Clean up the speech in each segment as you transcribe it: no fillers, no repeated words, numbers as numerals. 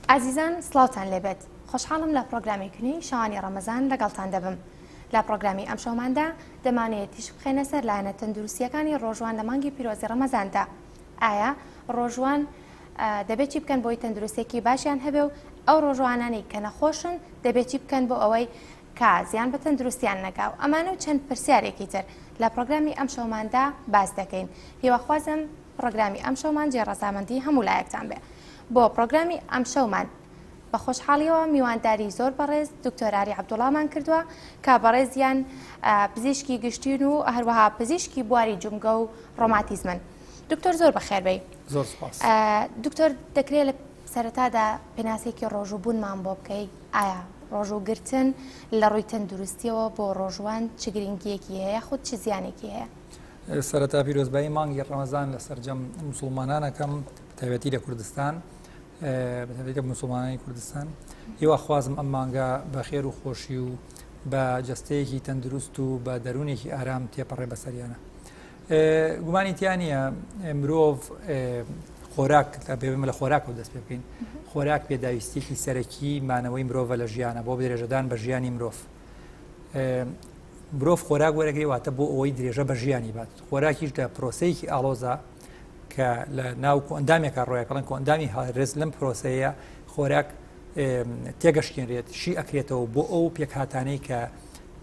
ئازیزان سڵاوتان لێبێت خۆشحاڵم لە پرۆگرامێکی نوێی شەوانی ڕەمەزان لەگەڵتان دەبم لە پرۆگرامی ئەمشەوماندا دەمانەوێت تیشک بخەینە سەر لایەنە تەندروستییەکانی ڕۆژوان لە مانگی پیرۆزی ڕەمەزاندا ئایا ڕۆژوان دەبێت چی بکەن بۆی تەندروستێکی باشیان هەبێ و ئەو ڕۆژوانانەی کە نەخۆشن دەبێت چی بکەن بۆ ئەوەی کە زیان بە تەندروستیان نەگا و ئەمانە و چەند پرسیارێکی تر لە پرۆگرامی ئەمشەوماندا باس دەکەین هیواخوازم پرۆگرامی ئەمشەومان جێ ڕەزامەندی هەموو لایەکتان بێ بۆ پرۆگرامی ئەمشەومان بە خۆشحاڵیەوە میوانداری زۆر بەڕێز دکتۆر ئاری عەبدوڵامان کردووە کە بەڕێزیان پزیشکی گشتین و هەروەها پزیشکی بواری جومگە و ڕۆماتیزمن. دکتۆر زۆر بەخێربێی. زۆر سپاس. دکتۆر دەکرێت لە سەرەتادا پێناسێکی ڕۆژووبوونمان بۆ بکەی؟ ئایا ڕۆژووگرتن لە ڕووی تەندروستیەوە بۆ ڕۆژوان چ گرنگیەکی هەیە یاخود چ زیانێکی هەیە؟ سەرەتا پیرۆزبایی مانگی ڕەمەزان لە سەرجەم موسڵمانان ئەکەم بەتایبەتی لە کوردستان. بەتایبەتی موسڵمانانی کوردستان هیوا خوازم ئەم مانگە بە خێر و خۆشی و بە جەستەیەکی تەندروست و بە دەروونێکی ئارام تێپەڕێ بەسەریانە گومانی تیا نییە مرۆڤ خۆراک بێمە لە خۆراکەوە دەست پێ بکەین خۆراک پێداویستێکی سەرەکی مانەوەی مرۆڤە لە ژیانە بۆ درێژەدان بە ژیانی مرۆڤ مرۆڤ خۆراک وەرەگری واتە بۆ ئەوەی درێژە بە ژیانی بات خۆراکیش لە پرۆسەیەکی ئاڵۆزە کە لە ناو کۆئەندامێکا ڕۆیە پێڵێن کۆئەندامی هەرس لەم پرۆسەیە خۆراک تێگەشکێنرێت شی ئەکرێتەوە بۆ ئەو پێکهاتانەی کە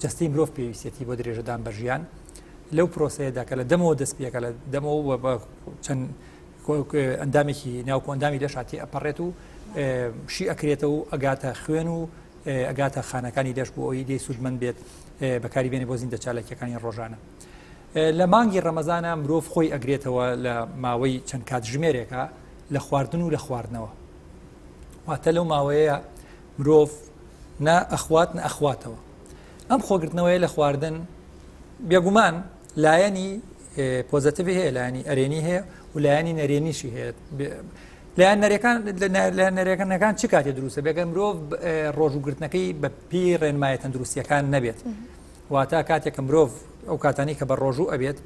جەستەی مرۆڤ پێویستێتی بۆ درێژەدان بە ژیان لەو پرۆسەیەدا کە لە دەمەوە دەست پێکە لە دەمەوە بە چەند ئەندامێکی ناو کۆئەندامی لەشا تێ ئەپەڕێت و شی ئەکرێتەوە و ئەگاتە خوێن و ئەگاتە خانەکانی لەش بۆ ئەوی لێ سوودمەند بێت بەکاری بێنێ بۆ زیندە چالاکیەکانی ڕۆژانە. لە مانگی ڕەمەزانا مرۆڤ خۆی ئەگرێتەوە لە ماوەی چەند کاتژمێرێکا لە خواردن و لە خواردنەوە واتە لەو ماوەیە مرۆڤ نە ئەخوات نە ئەخواتەوە ئەم خۆگرتنەوەیە لە خواردن بێگومان لایەنی positive ی هەیە لایەنی ئەرێنی هەیە و لایەنی نەرێنیشی هەیە لایەن نەرێکان لایەن نەرێکەکان چ کاتێ دروستە بێگەر مرۆڤ ڕۆژوگرتنەکەی بە پێی ڕێنمایە تەندروستیەکان نەبێت واتە کاتێک کە مرۆڤ ئەو کاتانەی کە بە ڕۆژوو ئەبێت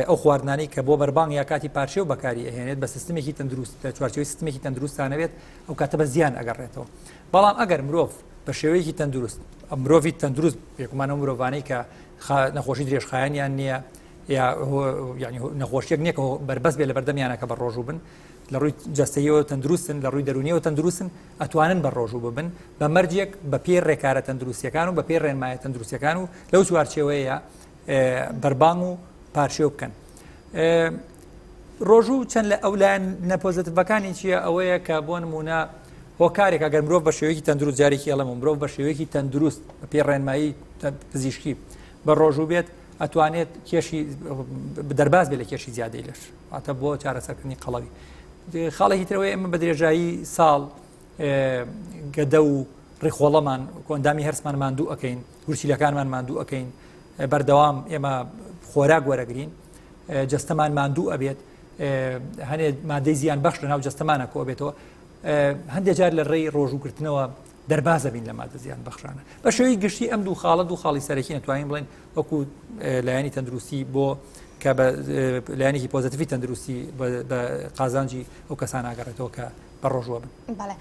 ئەو خواردنانەی کە بۆ بەربانگ یا کاتی پارشێو بەکاری ئەهێنێت بە سیستمێکی تەندروست لە چوارچێوەی سیستمێکی تەندروستان نەبێت ئەو کاتە بە زیان ئەگەڕێتەوە بەڵام ئەگەر مرۆڤ بە شێوەیەکی تەندروست مرۆڤی تەندروست بێگومان ئەو مرۆڤانەی کە نەخۆشی درێژخایەنیان نییە یا یعنی نەخۆشیەک نییە کە بەربەست بێ لە بەردەمیانە کە بە ڕۆژوو بن لە ڕووی جەستەیەوە تەندروستن لە ڕووی دەرونیەوە تەندروستن ئەتوانن بە ڕۆژوو ببن بە مەرجێک بە پێی ڕێکارە تەندروستیەکان و بە پێی ڕێنمایە تەندروستیەکان و لەو چوارچێوەیە بەربانگ و پارشێو بکەن. ڕۆژوو چەند لە ئەو لایەن نەپۆزەتڤەکانی چییە ئەوەیە کە بۆ نمونە هۆکارێک ئەگەر مرۆڤ بە شێوەیەکی تەندروست جارێکی ئەڵێم و مرۆڤ بە شێوەیەکی تەندروست بە پێی ڕێنمایی پزیشکی بە ڕۆژوو بێت ئەتوانێت کێشی دەرباز بێت لە کێشی زیادەی لەش واتە بۆ چارەسەرکردنی قەڵەوی خاڵێکی ترەوەی ئێمە بە درێژایی ساڵ گەدە و ڕیخۆڵەمان کۆئەندامی هەرسمان ماندوو ئەەکەین گورچیلەکانمان ماندوو ئەەکەین بەردەوام ئێمە خۆراک وەرەگرین جەستەمان ماندوو ئەبێت هەنێ مادەی زیان بەخش لە ناو جەستەمانە کۆبێتەوە هەندێک جار لە ڕێی ڕۆژووگرتنەوە دەربازە بین لە مادە زیان بەخشانە بە شێوەی گشتی ئەم دوو خاڵە دوو خاڵی سەرەکی نەتوانین بڵێن وەکو لایەنی تەندروستی بۆ کە بە لایەنێکی positive ی تەندروستی بە قازانجی ئەو کەسان ئاگەڕێتەوە کە بە ڕۆژوە بن. بەڵێ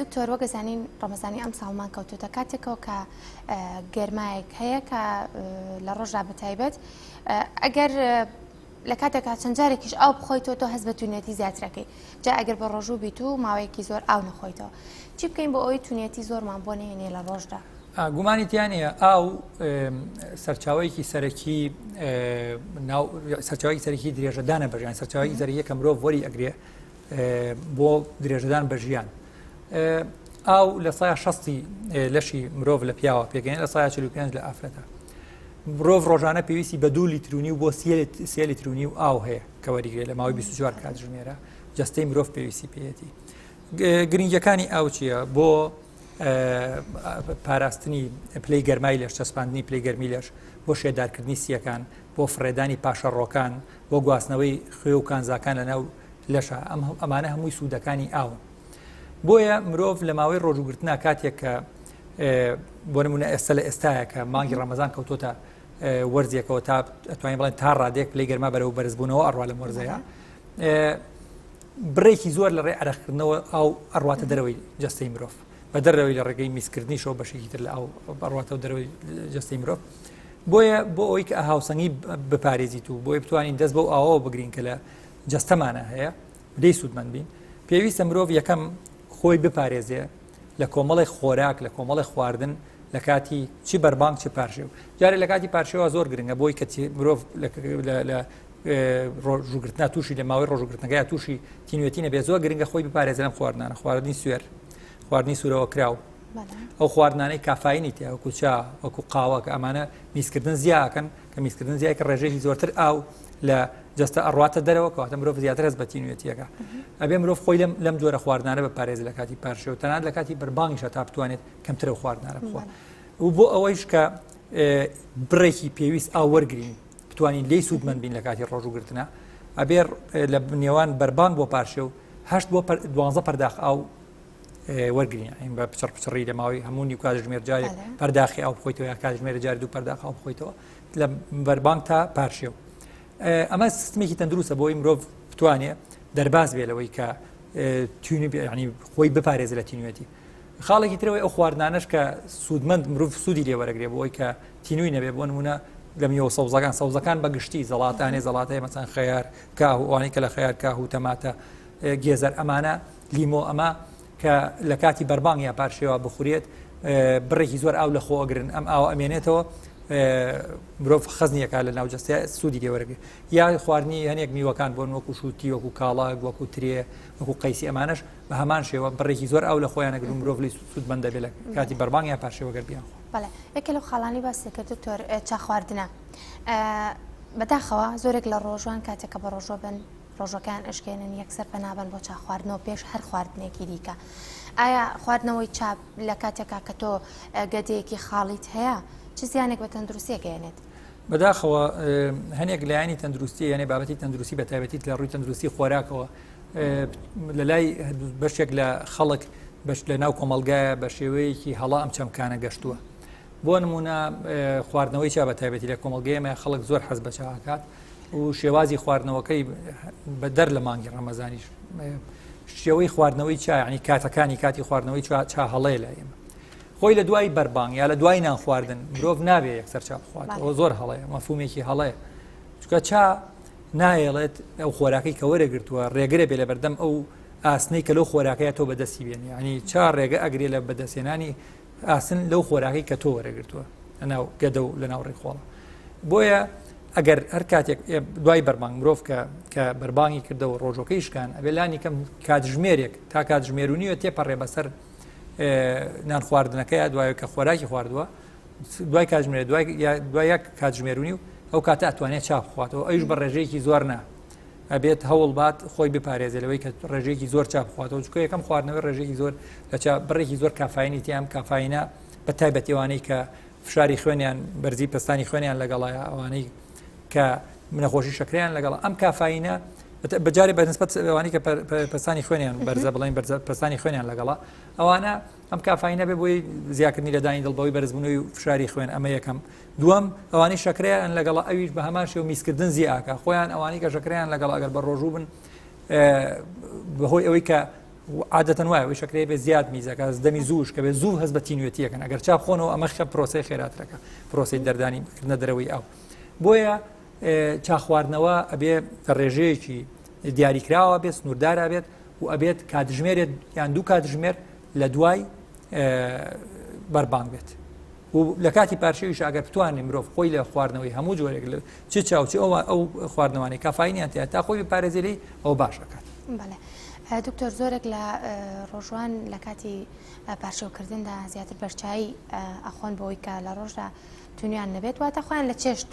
دکتۆر وەک ئەزانین ڕەمەزانی ئەم ساڵمان کەوتوتە کاتێکەوە کە گەرمایەک هەیە کە لە ڕۆژدا بەتایبەت ئەگەر لە کاتێکا چەند جارێکیش ئاو بخۆیتەوە تۆ هەست بە تونێتی زیاترەکەی جا ئەگەر بە ڕۆژوو بیت و ماوەیەکی زۆر ئاو نەخۆیتەوە چی بکەین بۆ ئەوەی تونێتی زۆرمان بۆ نەهێنێ لە ڕۆژدا؟ گومانی تیا نییە ئاو سەرچاوەیەکی سەرەکی ناو سەرچاوەیەکی سەرەکی درێژەدانە بە ژیان سەرچاوەیەکی سەرەکیە کە مرۆڤ وەری ئەگرێ بۆ درێژەدان بە ژیان ئاو لە سایە شەستی لەشی مرۆڤ لە پیاوە پێگەێن لە سایە 45 لە ئافرەتە مرۆڤ ڕۆژانە پێویستی بە دو لیترونی و بۆ سێ لیترونی و ئاو هەیە کە وەریگرێت لە ماوەی 24 کاتژمێرە جەستەی مرۆڤ پێویستی پێیەتی گرنگەکانی ئاو چییە بۆ پاراستنی پلەی گەرمای لەش چەسپاندنی پلەی گەرمی لەش بۆ شێدارکردنی سیەکان بۆ فڕێدانی پاشەڕۆکان بۆ گواستنەوەی خوێ و کانزاکان لە ناو لەشە ئەم ئەمانە هەمووی سوودەکانی ئاون بۆیە مرۆڤ لە ماوەی ڕۆژوگرتنا کاتێک کە بۆ نمونە ئێستا لە ئێستاە کە مانگی ڕەمەزان کەوتۆتە وەرزێکەوە تا ئەتوانین بڵێن تا ڕادێک پلەی گەرما بەرەو بەرزبوونەوە ئەڕوا لەم وەرزەیە. بڕێکی زۆر لە ڕێی عەرەقکردنەوە ئاو ئەڕواتە دەرەوەی جەستەی مرۆڤ بە دەرەوەی لە ڕێگەی میزکردنیشەوە بەشێکی تر لە ئاو ئەڕواتەوە دەرەوەی جەستەی مرۆڤ بۆیە بۆ ئەوەی کە هاوسەنگی بپارێزیت و بۆی بتوانین دەست بەو ئاوەوە بگرین کە لە جەستەمانە هەیە لێی سوودمەند بین پێویستە مرۆڤ یەکەم خۆی بپارێزێ لە کۆمەڵی خۆراک لە کۆمەڵی خواردن لە کاتی چی بەربانگ چ پارشێو جارێ لە کاتی پارشێوە زۆر گرنگە بۆی کە مرۆڤ لە ڕۆژووگرتنا تووشی لە ماوەی ڕۆژووگرتنەکەیا تووشی تینوێتی نەبێت زۆر گرنگە خۆی بپارێزێت لەم خواردنانە خواردنی سوێر خواردنی سوورەوە کراو ئەو خواردنانەی کافاینی تیا وەکو چا وەکو قاوە کە ئەمانە میزکردن زیاکەن کە میزکردن زیای کە ڕێژەیەکی زۆرتر ئاو لە جەستە ئەڕواتە دەرەوە کەواتە مرۆڤ زیاتر هەست بە تینوێتیەکە ئەبێ مرۆڤ خۆی لەم لەم جۆرە خواردنانە بپارێزێت لە کاتی پارشێو و تەنانەت لە کاتی بەربانگیشە تا بتوانێت کەمتر ئەو خواردنانە بخوا و بۆ ئەوەیش کە بڕێکی پێویست ئاو وەرگین بتوانین لێی سوودمەند بین لە کاتی ڕۆژوو گرتنا ئەبێ لە نێوان بەربانگ بۆ پارشێو هەشت بۆ دوانزە پەرداخ ئاو وەرگین ئەین بە پچڕ پچڕی لە ماوەی هەموو نیو کاتژمێر جارێک پەرداخی ئاو بخۆیتەوە یا کاتژمێر جار دوو پەرداخ ئاو بخۆیتەوە لە بەربانگ تا پارشێو ئەمە سیستمێکی تەندروستە بۆی مرۆڤ بتوانێ دەرباز بێ لەوەی کە تینی ینی خۆی بپارێزە لە تینوێتی خاڵێکی ترەوەی ئەو خواردنانەش کە سوودمەند مرۆڤ سوودی لێ وەرەگرێ بۆ ئەوەی کە تینووی نەبێ بۆ نمونە لە میوە سەوزەکان سەوزەکان بە گشتی زەڵاتانێ زەڵاتەیە مەسەن خەیار کاه و ئەوانەی کە لە خەیار کاه و تەماتە گێزەر ئەمانە لیمۆ ئەمە کە لە کاتی بەربانگ یا پارشێوە بخورێت بڕێکی زۆر ئاو لە خۆ ئەگرن ئەم ئاوە ئەمێنێتەوە مرۆڤ خەزنیەکە لە ناو جەستە سوودی لێوەرەگرێت یا خواردنی هەنێک میوەکان بۆن وەکو شووتی وەکو کاڵاک وەکو ترێ وەکو قەیسی ئەمانەش بە هەمان شێوە بڕێکی زۆر ئاو لە خۆیان ئەگرن و مرۆڤ لێی سوودمەند دەبێت لە کاتی بەربانگ یان پارشێوە گەر بیانخۆن. بەڵێ یەکێ لەو خاڵانەی باست کرد دکتۆر چا خواردنە بەداخەوە زۆرێک لە ڕۆژوان کاتێک کە بە ڕۆژوە بن ڕۆژەکەیان ئەشکێنن یەکسەر پەنابەن بۆ چا خواردنەوە پێش هەر خواردنێکی دیکە ئایا خواردنەوەی چا لە کاتێکا کە تۆ گەدەیەکی خاڵیت هەیە چ زیانێک بە تەندروستیە گەیەنێت؟ بەداخەوە هەنێک لایەنی تەندروستی یانێ بابەتی تەندروستی بە تایبەتیت لە ڕووی تەندروستی خۆراکەوە لە لای بەشێک لە خەڵک بەش لە ناو کۆمەلگایە بە شێوەیەکی هەڵا ئەم چەمکانە گەشتووە بۆ نمونە خواردنەوەی چا بە تایبەتی لە کۆمەلگەیەمە خەڵک زۆر حەز بە چاکات و شێوازی خواردنەوەکەی بە دەر لە مانگی ڕەمەزانیش شێوەی خواردنەوەی چا ینی کاتەکانی کاتی خواردنەوەی چا هەڵەیە لە ئێمە خۆی لە دوای بەربانگ یا لە دوای نان خواردن مرۆڤ نابێ یەکسەر چا بخوات ئەوە زۆر هەڵەیە مەفهومێکی هەڵەیە چونکە چا نایەڵێت ئەو خۆراکەی کە وەرەگرتووە ڕێگرە بێ لە بەردەم ئەو ئاسنەی کە لەو خۆراکەیە تۆ بەدەستی بێنی ینی چا ڕێگە ئەگرێ لە بەدەستێنانی ئاسن لەو خۆراکەی کە تۆ وەرەگرتووە لەناو گەدە و لەناو ڕیخۆڵە بۆیە ئەگەر هەر کاتێک دوای بەربانگ مرۆڤ کە کە بەربانگی کردەوە ڕۆژەکەی شکان ئەبێ لانی کەم کاتژمێرێک تا کاتژمێر و نیوە تێپەڕێ بەسەر نان خواردنەکەی دوای کە خۆراکی خواردووە دوای کاتژمێر دوای دوای یەک کاتژمێر و نیو ئەو کاتە ئەتوانێت چا بخواتەوە ئەویش بە ڕێژەیەکی زۆر نا ئەبێت هەوڵ بات خۆی بپارێزێ لەوەی کە ڕێژەیەکی زۆر چا بخواتەوە چونکە یەکەم خواردنەوەی ڕێژەیەکی زۆر لە چا بڕێکی زۆر کافاینی تیام کافاینە بە تایبەتی ئەوانەی کە فشاری خوێنیان بەرزی پەستانی خوێنیان لەگەڵایە ئەوانەی کە نەخۆشی شەکریان لەگەڵ ئەم کافاینە بەجارێ بە نسبەت ئەوانەی کە پەستانی خوێنیان بەرزە بڵێن بەرزە پەستانی خوێنیان لەگەڵە ئەوانە ئەم کافاینە بێ بۆی زیاکردنی لەدانی دڵ بەوەی بەرزبوونەوەی فشاری خوێن ئەمە یەکەم دووەم ئەوانەی شەکرەیان لەگەڵ ئەویش بە هەمان شێوە میزکردن زیاکە خۆیان ئەوانەی کە شەکرەیان لەگەڵ ئەگەر بە ڕۆژوو بن بەهۆی ئەوەی کە عادەتەن وایە ئەوەی شەکرەی بێ زیاد میزەکە دەمی زووش کە بێ زوو هەست بە تینوێتیەکەن ئەگەر چا بخۆنەوە ئەمە خە پرۆسەی خێراترەکە پرۆسەی دەردانی کردنە دەرەوەی ئاو بۆیە چا خواردنەوە ئەبێ ڕێژەیەکی دیاریکراوە بێت سنووردارا بێت و ئەبێت کاتژمێرێت یان دوو کاتژمێر لە دوای بەربانگ بێت و لە کاتی پارشێویش ئەگەر بتوانێت مرۆڤ خۆی لە خواردنەوەی هەموو جۆرێک لە چ چاو چ ئەوە ئەو خواردنەوانەی کافاینیان تیا تا خۆی بپارێزێ لێی ئەو باش ئەکات. بەڵێ دکتۆر زۆرێک لە ڕۆژوان لە کاتی پارشێوکردندا زیاتر بەرچایی ئەخۆن بۆی کە لە ڕۆژدا تونیان نەبێت واتە خۆیان لە چێشت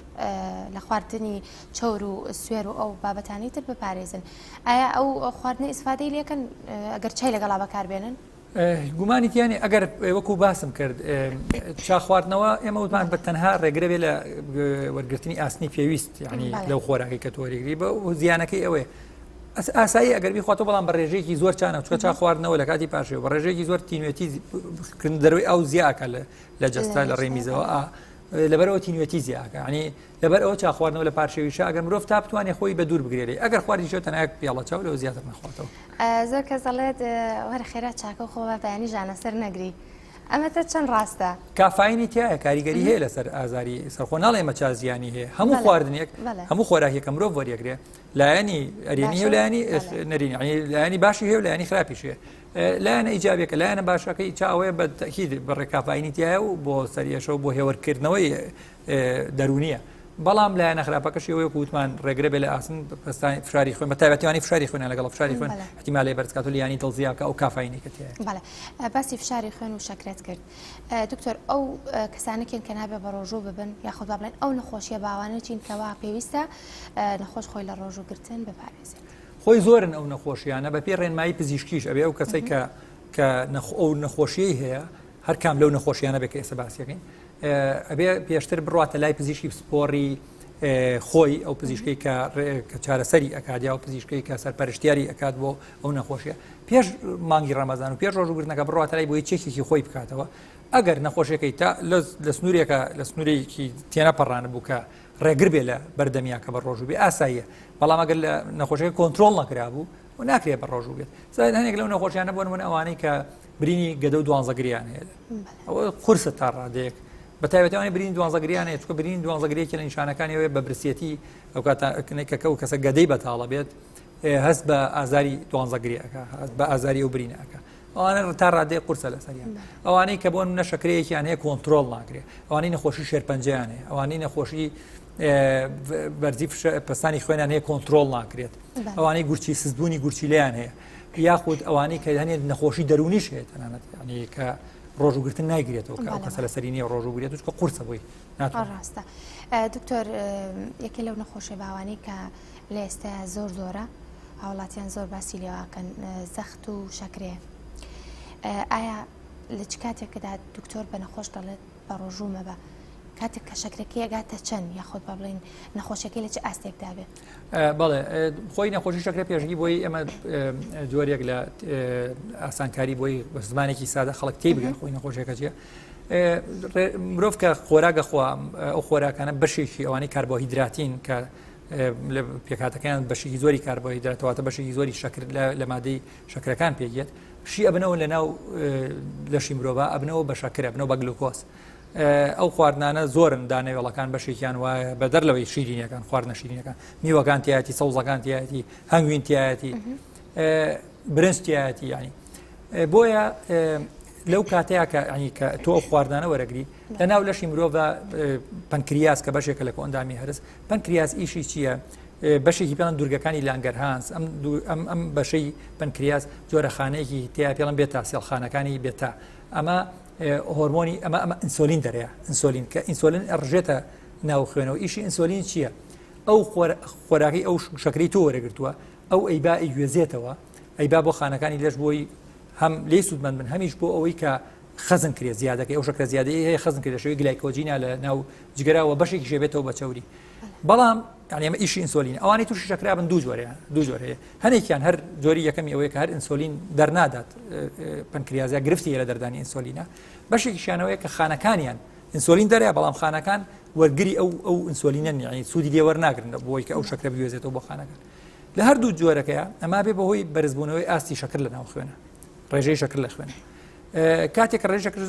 لە خواردنی چەور و سوێر و ئەو بابەتانی تر بپارێزن ئایا ئەو خواردنە ئیسفادەی لەکەن ئەگەر چای لەگەڵا بەکاربێنن؟ گومانی تیا نیە ئەگەر وەکو باسم کرد چا خواردنەوە ئێمە وتمان بە تەنها ڕێگرە بێ لە وەرگرتنی ئاسنی پێویست یعنی لەو خۆراکەی کە تۆریگری بە زیانەکەی ئەوەیە ئاسایی ئەگەر بیخواتەوە بەڵام بە ڕێژەیەکی زۆر چانە چکە چا خواردنەوە لە کاتی پاشێ بە ڕێژەیەکی زۆر تینوێتی دەروی ئەو زیاکە لە جەستە لە ڕێمیزەوە ئا. لەبەرەوە تینوێتی زیاکە ینی لەبەر ئەوە چا خواردنەوە لە پارشێویشە ئەگەر مرۆڤ تا بتوانێت خۆی بە دوور بگرێت ئەگەر خواردیشەوە تەنها یەک پیاڵە چاو لەوە زیاتر نەخواتەوە. زۆر کەس دەڵێت وەرە خێرا چاکە و خۆ با بەیانی ژانەسەر نەگری ئەمە تا چەند ڕاستە؟ کافاینی تایە کاریگەری هەیە لەسەر ئازاری سەرخۆ ناڵێ ئێمە چا زیانی هەیە هەموو خواردنێک هەموو خۆراکێک کە مرۆڤ وەریەگرێ لایەنی ئەرێنی هەیە و لایەنی نەرێنی یعنی لایەنی باشی هەیە و لایەنی خراپیش هەیە لایەنە ئیجابیەکە لایەنە باشەکەی چا ئەوەیە بە تەکید بڕێک کافاینی تایە و بۆ سەریەشە و بۆ هێوەرکردنەوەی دەروونیە بەڵام لایەنە خراپەکەشی ئەوەیە وتمان ڕێگرە بێ لە ئاسن پەستانی فشاری خوێن بە تایبەتیوانی فشاری خوێنیان لەگەڵ فشاری خوێن احتیمالەیە بەرز کات و لیانی دڵ زیاد بکە ئەو کافاینی کە تیایە. بەڵێ باسی فشاری خوێن و شەکرەت کرد دکتۆر ئەو کەسانە کێن کە نابێ بە ڕۆژوو ببن یاخود با بڵێن ئەو نەخۆشیە باوانە چین کەوا پێویستە نەخۆش خۆی لە ڕۆژوو گرتن بپارێزێت؟ خۆی زۆرن ئەو نەخۆشیانە بە پێی ڕێنمایی پزیشکیش ئەبێ ئەو کەسەی کە کە ئەو نەخۆشیەی هەیە هەر کام لەو نەخۆشیانە بێ کە ئێستا باسیەکەین ئەبێ پێشتر بڕاتە لای پزیشکی پسپۆڕی خۆی ئەو پزیشکەی کە چارەسەری ئەکات یا پزیشکەی کە سەرپەرشتیاری ئەکات بۆ ئەو نەخۆشیە پێش مانگی ڕەمەزان و پێش ڕۆژوگرتنەکە بڕاتە لای بۆی چێکێکی خۆی بکاتەوە ئەگەر نەخۆشیەکەی تا لە سنوورێکە لە سنوورێکی تێنەپەڕانە بوو کە ڕێگر بێ لە بەردەمیا کە بە ڕۆژوو بێ ئاساییە بەڵام ئەگەر لە نەخۆشیەکە کۆنترۆڵ نەکرابوو و ناکرێت بە ڕۆژوو بێت هەنێک لەو نەخۆشیانە بۆ نمونە ئەوانەی کە برینی گەدە و دوانزەگریان هەیە ئەوە قورسە تا ڕادەیەک بە تایبەتی ئەوانەی برینی دوانزەگریان هەیە چونکە برینی دوانزەگریەکی لە نیشانەکانی ئەوەیە بە برسیەتی ئەو کاتە کە ئەو کەسە گەدەی بەتاڵە بێت هەست بە ئازاری دوانزەگری ئەکا هەست بە ئازاری ئەو برینە ئەکا ئەوانە تا ڕادەیە قورسە لەسەریان ئەوانەی کە بۆن نە شەکرەیەکیان هەیە کۆنتترۆل ناکرێت ئەوانەی نەخۆشی شێرپەنجەیان هەیە ئەوانەی نەخۆشی بەرزی پەستانی خوێنیان هەیە کۆنتترۆل ناکرێت ئەوانەی گورچی سستبوونی گورچیلیان هەیە یاخود ئەوانەی کە هەنێ نەخۆشی دەروونیش هەیە تەنانەت یعنی کە ڕۆژوگرتن نایگرێتەوە کە ئەو کەسە لەسەری نییە ڕۆژوو بگرێت چونکە قورسە بۆی ناتوانێت. ڕاستە دکتۆر یەکێ لەو نەخۆشیە باوانەی کە لە ئێستا زۆر زۆرە هاوڵاتیان زۆر باسی لێواکەن زەخت و شەکرەیە ئایا لە چ کاتێکدا دکتۆر بە نەخۆش دەڵێت بە ڕۆژوو مەبە کاتێک کە شەکرەکەی ئەگاتە چەند یاخود با بڵێین نەخۆشیەکەی لە چ ئاستێکدا بێ؟ بەڵێ خۆی نەخۆشی شەکرە پێشگی بۆی ئێمە جۆرێک لە ئاسانکاری بۆی بە زمانێکی سادە خەڵک تێ بگەن خۆی نەخۆشیەکە چیە مرۆڤ کە خۆراگە خوا ئەو خۆراکانە بەشێکی ئەوانەی کاربۆهیدراتین کە لە پێکاتەکەیان بەشێکی زۆری کاربۆهیدراتەواتە بەشێکی زۆری شەکر لە مادەی شەکرەکان پێگێت شی ئەبنەوە لە ناو لەشی مرۆڤ ئەبنەوە بە شەکرە بنەوە بە گلوکۆس ئەو خواردنانە زۆرن دانەوێڵەکان بەشێکیان وایە بەدەر لەوەی شیرینەکان خواردنە شیرینەکان میوەکان تایەتی سەوزەکان تایەتی هەنگوین تایەتی برنج تایەتی ینی بۆیە لەو کاتەیە کە ینی کە تۆ ئەو خواردانە وەرەگری لە ناو لەشی مرۆڤ پەنکریاس کە بەشێکە لە کۆئەندامی هەرس پەنکریاس ئیشی چییە؟ بەشێکی پێڵەن دوورگەکانی لانگەرهانس ئەم ئەم ئەم بەشەی پەنکریاس جۆرە خانەیەکی تیا پێڵەن بێتا سێڵخانەکانی بێتا ئەمە هۆرمۆنی ئەمە ئەمە ئینسۆلین دەرەیە ئینسۆلین کە ئینسۆلین ئەڕژێتە ناو خوێنەوە ئیشی ئینسۆلین چییە؟ ئەو خۆراکەی ئەو شەکری تۆ وەرەگرتووە ئەو ئەیبا ئەیگوێزێتەوە ئەیبا بۆ خانەکانی لەش بۆی هەم لێی سوودمەند بن هەمیش بۆ ئەوەی کە خەزن کرێ زیادەکەی ئەو شەکرە زیادەی هەیە خەزن کرێ لە شێوەی گلایکۆجینا لە ناو جگەرەوە بەشێکی بێتەوە بە چەوری بەڵام یعنی ئەمە ئیشی ئینسۆلین ئەوانەی تووشی شەکرە بن دوو جۆرەیان دوو جۆر هەیە هەنێکیان هەر جۆری یەکەمی ئەوەیە کە هەر ئینسۆلین دەرنادات پەنکریازیا گرفتی هەیە لە دەردانی ئینسۆلینە بەشێکیشیانەوەیە کە خانەکانیان ئینسۆلین دەرێ بەڵام خانەکان وەرگری ئەو ئەو ئینسۆلینە نیە سوودی لێ وەرناگرن بۆی کە ئەو شەکرە بگوێزێتەوە بۆ خانەکان لە هەردوو جۆرەکەیە ئەما بێ بەهۆی بەرزبوونەوەی ئاستی شەکر لە ناو خوێنە ڕێژەی شەکر لە خوێنە کاتێک ڕێژەی شەکر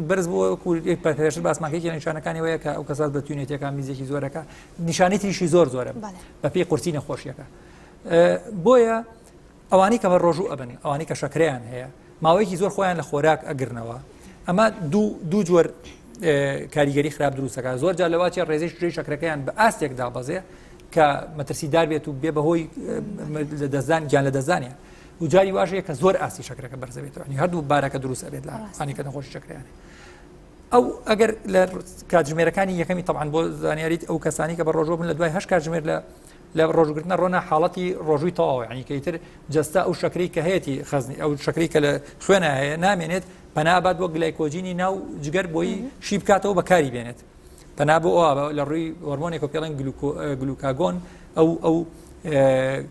بەرز بووە وەکو پێشتر باسمان کرد یەکێک لە نیشانەکانی ئەوەیە کە ئەو کەسات بە توینێتیەکە میزێکی زۆرەکە نیشانەی تریشی زۆر زۆرە بەپێی قورسی نەخۆشیەکە بۆیە ئەوانەی کە بە ڕۆژوو ئەبن ئەوانەی کە شەکریان هەیە ماوەیەکی زۆر خۆیان لە خۆراک ئەگرنەوە ئەمە دوو دوو جۆر کاریگەری خراپ دروستەکە زۆر جار لەواچە ڕێزەی شوێی شەکرەکەیان بە ئاستێک دابەزێ کە مەترسیدار بێت و بێ بەهۆی لە دەستدان گیان لە دەستدانیان و جاری واش هەیە کە زۆر ئاستی شەکرەکە بەرزەبێتەوە ینی هەردوو بارەکە دروست ئەبێت لە ئەوانەی کە نەخۆشی شەکرەیان هەیە. ئەو ئەگەر لە کاتژمێرەکانی یەکەمی طبعا بۆ زانیاریت ئەو کەسانی کە بە ڕۆژوو بن لە دوای هەشت کاتژمێر لە لە ڕۆژگرتنە ڕۆنە حاڵەتی ڕۆژووی تەواوە یعنی کە ئیتر جەستە ئەو شەکرەی کە هەیەی خەزنی ئەو شەکرەی کە لە خوێنە هەیە نامێنێت پەنابات بۆ گلایکۆجینی ناو جگەر بۆی شی بکاتەوە بەکاری بێنێت پەنا بۆ ئەوە لە ڕووی هۆرمۆنێک و پێڵێن گلوکاگۆن ئەو ئەو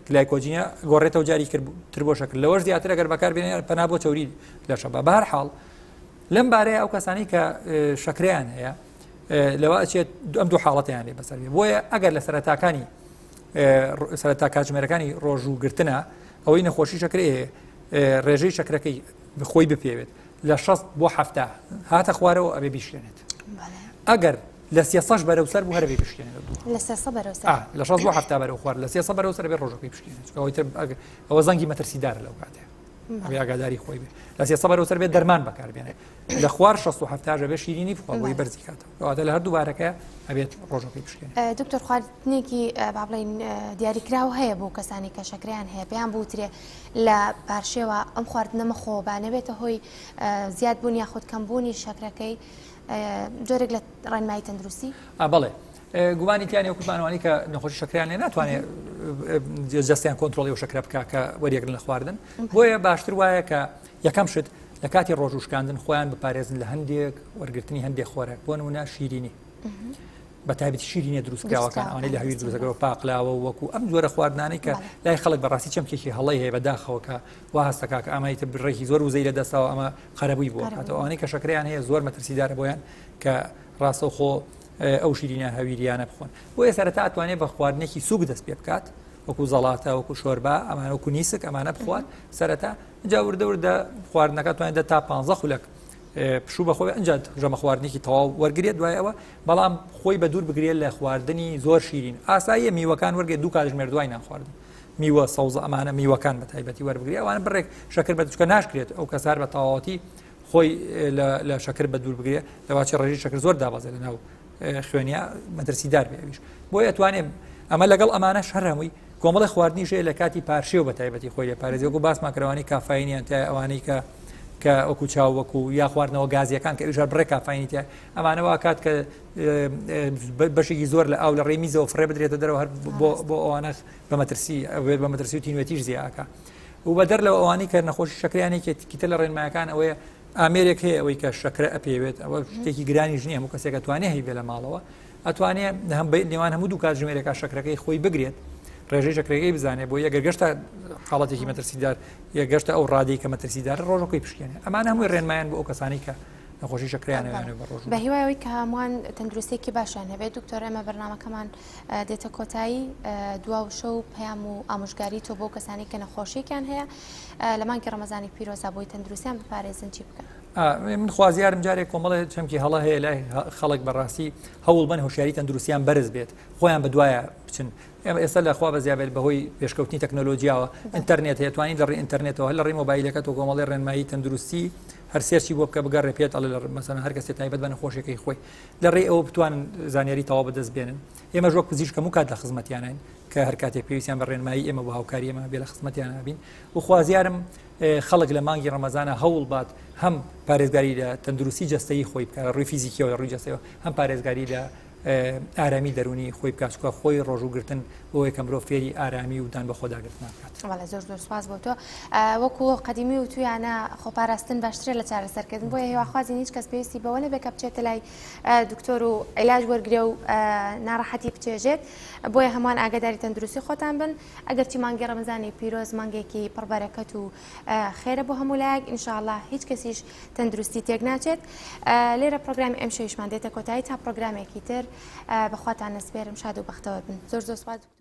گلایکۆجینە گۆڕێتەوە جاری تر بۆ شەکر لەوەش زیاتر ئەگەر بەکار بێنێ پەنا بۆ چەوری لەشە بە بەهەر حاڵ لەم بارەیە ئەو کەسانی کە شەکریان هەیە لەوە ئەچێت ئەم دوو حاڵەتیان لێ بەسەر بێ بۆیە ئەگەر لە سەرەتاکانی سەرەتا کاتژمێرەکانی ڕۆژوو گرتنە ئەوەی نەخۆشی شەکرەیە ڕێژەی شەکرەکەی خۆی بپێوێت لە 6 بۆ هەفتا هاتە خوارەوە ئەبێ بیشکێنێت ئەگەر لە سێسەش بەرەو سەر بوو هەربێ بشکێنێت لە سێسە بەرەو سەر لە 6 بۆ هەفتا بەرەو خوار لە سێسە بەرەو سەر بێ ڕۆژەکەی بشکێنێت ئەوەی تر ئەوە زەنگی مەترسیدارە لەو کاتێ ئەبێ ئاگاداری خۆی بێ لە سێسە بەرەو سەر بێت دەرمان بەکاربێنێت لە خوار 67 بێ شیرینی بخوا بۆی بەرزی کاتەوە کەواتە لە هەردوو بارەکە ئەبێت ڕۆژەکەی بشکێنێت دکتۆر خواردنێکی با بڵێین دیاریکراو هەیە بۆ کەسانی کە شەکریان هەیە پێیان بوترێ لە پارشێوە ئەم خواردنە مەخۆ با نەبێتە هۆی زیادبوون یاخود کەمبوونی شەکرەکەی جۆرێک لە ڕێنمایی تەندروستی بەڵێ گومانی تیانە وەکوتمانوانی کە نەخۆشی شەکریان لێ ناتوانێت جەستیان کۆنترۆڵی و شەکرە بکە کە وەریەگرن لە خواردن بۆیە باشتر وایە کە یەکەم شت لە کاتی ڕۆژوشکاندن خۆیان بپارێزن لە هەندێک وەرگرتنی هەندێک خۆراک بۆ نمونە شیرینی بە تایبەتی شیرینە دروستکراوەکان ئەوانەی لە هەویر دروستەکەەوە پاقلاوە وەکو ئەم جۆرە خواردنانەی کە لای خەڵک بەڕاستی چەمکێکی هەڵی هەیە بەداخەوە کە وا هەستەکە کە ئەمە ئیتر بڕێکی زۆر وزەی لە دەستەوە ئەمە قەرەبووی بۆ کاتەوە ئەوانەی کە شەکریان هەیە زۆر مەترسیدارە بۆیان کە ڕاستەوخۆ ئەو شیرینە هەویریانە بخۆن بۆیە سەرەتا ئەتوانێت بە خواردنێکی سوک دەست پێ بکات وەکو زەڵاتە وەکو شۆربا ئەمانە وەکو نیسک ئەمانە بخوات سەرەتا جا وردە وردە خواردنەکە توانێت دە تا 15 خولەک پشوو بەخۆی ئەنجا ژەمە خواردنێکی تەواو وەرگێت دوای ئەوە بەڵام خۆی بە دوور بگرێت لە خواردنی زۆر شیرین ئاساییە میوەکان وەرگێت دوو کاتژمێر دوای نان خواردن میوە سەوزە ئەمانە میوەکان بە تایبەتی وەربگری ئەوانە بڕێک شەکر بە چکە ناشکرێت ئەو کەسار بە تەواوەتی خۆی لە شەکر بە دوور بگرێ لەواچێ ڕێژەی شەکر زۆر دابەزێت لە ناو خوێنیا مەترسیدار بێ ئەویش بۆیە ئەتوانێ ئەمە لەگەڵ ئەمانە شەر هەمووی کۆمەڵی خواردنی ژەیە لە کاتی پارشێو بە تایبەتی خۆی لێ پارێزی وەکو باسمان کردوانی کافاینیان تای ئەوانەی کە کە وەکو چاو وەکو یا خواردنەوە گازیەکان کە ئەویش بڕێک کافاینی تیا ئەمانە وا کات کە بەشێکی زۆر لە ئاو لە ڕێی میزەوە فڕێ بدرێتە دەرەوە هەر بۆ بۆ ئەوانە بە مەترسی بە مەترسی و تینوێتیش زیاکە و بەدەر لەوە ئەوانەی کە نەخۆشی شەکریان یەکێکی تر لە ڕێنمایەکان ئەوەیە ئامێرێک هەیە ئەوەی کە شەکرە ئەپێوێت ئەوە شتێکی گرانیش نییە هەموو کەسێک ئەتوانێ هەیبێ لە ماڵەوە ئەتوانێ هەم نێوان هەموو دوو کاتژمێرێکا شەکرەکەی خۆی بگرێت ڕێژەی شەکرەکەی بزانێت بۆ یەگەر گەشتە حاڵەتێکی مەترسیدار یە گەشتە ئەو ڕادەی کە مەترسیدار ڕۆژەکەی پشکێنێ ئەمانە هەمووی ڕێنمایان بۆ ئەو کەسانی کە نەخۆشی شەکریان هەیە بە ڕۆژ بە هیوای ئەوەی کە هەمووان تەندروستێکی باشیان هەبێت دکتۆر ئێمە بەرنامەکەمان دێتە کۆتایی دوا وشە و پەیام و ئامۆژگاری تۆ بۆ کەسانی کە نەخۆشیێکیان هەیە لە مانگی ڕەمەزانی پیرۆزا بۆی تەندروستیان بپارێزن چی بکەن؟ من خوازیارم جارێک کۆمەڵێ چەمکی هەڵە هەیە لای خەڵک بەڕاستی هەوڵ بن هۆشیاری تەندروستیان بەرز بێت خۆیان بەدوایە بچن ئێمە ئێستا لە خوا بەزیابێت بەهۆی پێشکەوتنی تەکنۆلۆژیاوە ئینتەرنێت هەیە توانین لە ڕێی ئینتەرنێتەوە لە ڕێی مۆبایلەکە تۆ کۆمەڵی ڕێنمایی تەندروستی هەر search ی بۆ بکە بگەڕێ پێت ئەڵێ لە مەسەلەن هەر کەسێ تایبەت بە نەخۆشیەکەی خۆی لە ڕێی ئەوە بتوانن زانیاری تەواو بەدەست بێنن ئێمەش وەک پزیشک هەموو کات لە خزمەتیانین کە هەر کاتێک پێویستیان بە ڕێنمایی ئێمە بۆ هاوکاری ئێمە بێ لە خزمەتیان بین و خوازیارم خەڵک لە مانگی ڕەمەزانە هەوڵ بات هەم پارێزگاری لە تەندروستی جەستەیی خۆی بکات ڕووی فیزیکیەوە لە ڕووی جەستەیەوە هەم پارێزگاری لە ئارامی دەروونی خۆی بکات چونکە خۆی ڕۆژوو گرتن بۆیە کە مرۆڤ فێری ئارامی و دان بەخۆداگرتن بکات. بەڵێ زۆر زۆر سوپاس بۆ تۆ وەکو قەدیمی وتویانە خۆپاراستن باشترە لە چارەسەرکردن بۆیە هیواخوازین هیچ کەس پێویستی بەوە نەبێت کە بچێتە لای دکتۆر و عیلاج وەرگرێ و ناڕەحەتی بچێژێت بۆیە هەمووان ئاگاداری تەندروستی خۆتان بن ئەگەرچی مانگی ڕەمەزانی پیرۆز مانگێکی پڕبەرەکەت و خێرە بۆ هەموو لایەک ئینشاءاللە هیچ کەسیش تەندروستی تێک ناچێت لێرە پرۆگرامی ئەم شەویشمان دێتە کۆتایی تا پرۆگرامێکی تر بەخواتان نەسپێرم شاد و بەختەوەر بن زۆر زۆر سوپاس.